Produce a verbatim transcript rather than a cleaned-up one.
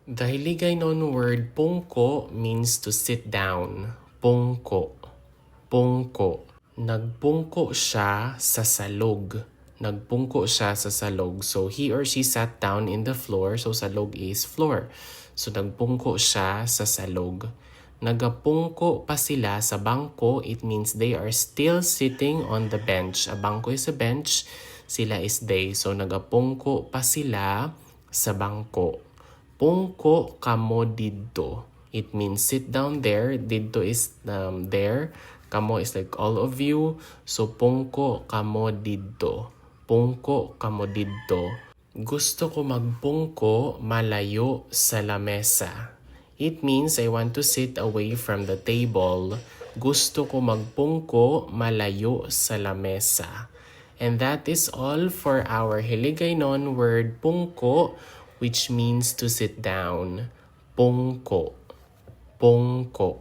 The Hiligaynon word pungko means to sit down. Pungko. Pungko. Nagpungko siya sa salog. Nagpungko siya sa salog. So, he or she sat down in the floor. So, salog is floor. So, nagpungko siya sa salog. Nagapungko pa sila sa bangko. It means they are still sitting on the bench. A bangko is a bench. Sila is they. So, nagapungko pa sila sa bangko. Pungko kamo didto. It means sit down there. Didto is, um, there. Kamo is like all of you. So, pungko kamo didto. Pungko kamo didto. Gusto ko magpungko malayo sa lamesa. It means I want to sit away from the table. Gusto ko magpungko malayo sa lamesa. And that is all for our Hiligaynon word pungko, which means to sit down. Pungko. Pungko.